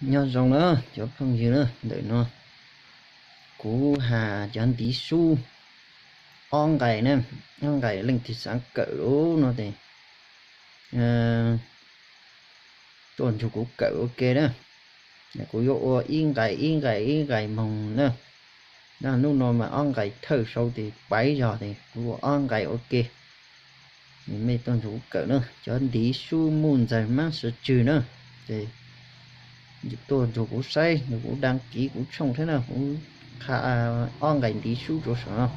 Nyob zoo na cov phooj ywg na, ntawm no kuv has cov ntiv sub ob nqai na, ob nqai leej twg xav kawm lub no ces tuaj nrog kuv kawm ua ke na. Kuv yuav ua ib nqai ib nqai ib nqai moog na. Hnub no mas ob nqai thawj sau tes paiv zog tes kuv ua ob nqai ua ke. Mej tuaj nrog kuv kawm na, cov ntiv sub muj ntxawg maab sawv tswg na. Ces tuaj nrog kuv saib, nrog kuv đăng ký kuv tshooj thiab na, kuv qha ob nqai ntiv sub rua saum no.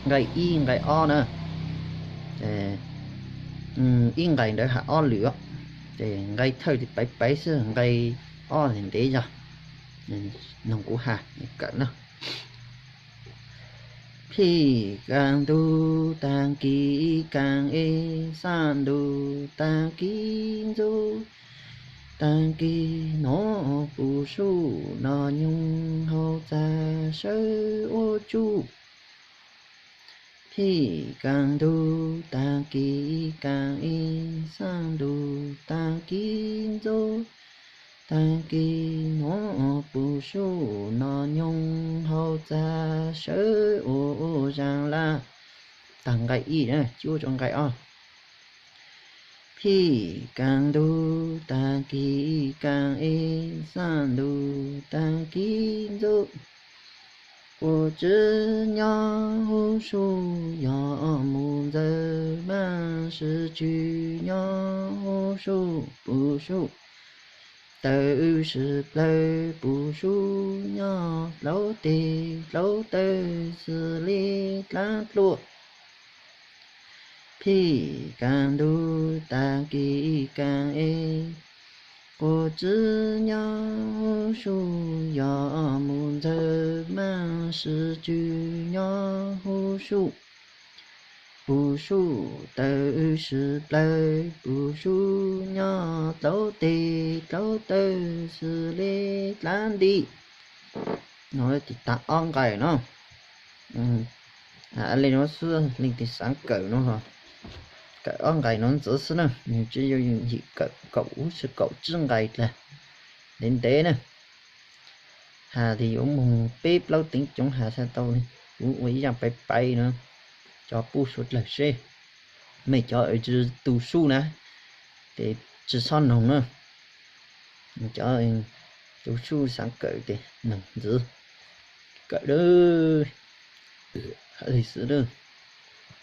Nqai ib nqai ob na, ib nqai ntawd has ob lwm, ces nqai thawj tes paiv paiv xwb, nqai ob tes ntev zog. Noog kuv has kawm na. Phij kaaj ntug taag kis kaaj ev, xaaj ntug taag kis ntxub, taag kis nuav puj suj, noj nyoog hauv txag sawv ua tsuj. Phij kaaj ntug taag kis kaaj ev, xaaj ntug taag kis ntxub, taag kis nuav puj suj, noj nyoog hauv txag sawv ua zaag laj. Taag nqai ib na, cuab rua nqai ob. Phij kaaj ntug taag kis kaaj ev, xaaj ntug taag kis ntxub, puj tswv nyob huv suj, yog mus ntxawg maaj sib tswv nyob huv suj, puj suj tawv sib plawg, puj suj nyob dlaub teg dlaub taw, xws li dlaab dluaj. Phij kaaj ntug taag kis kaaj ev, puj tswv nyob huv suj, yog mus ntxawg maaj sib tswv nyob huv suj, puj suj tawv sib plawg, puj suj nyob dlaub teg dlaub taw, xws li dlaab nti. No tes taag ob nqai no. Has le no xwb, leej twg xaav kawm no, kawm ob nqai no ntxiv xwb na, nwg tsi yog yim kawm kaum ub tsi kaum tsib nqai dlaag. Ntev ntev na, has tes yuav moog peb plaub teev coob has txhaj tau ne. Kuv ua ib yaam paiv paiv no, cov puj suav dlawg seb, mej cov tsi tu suj na, tes tsi xob noog na. Cov tu suj xaav kawm tes noog ntxiv, kawm li xwb.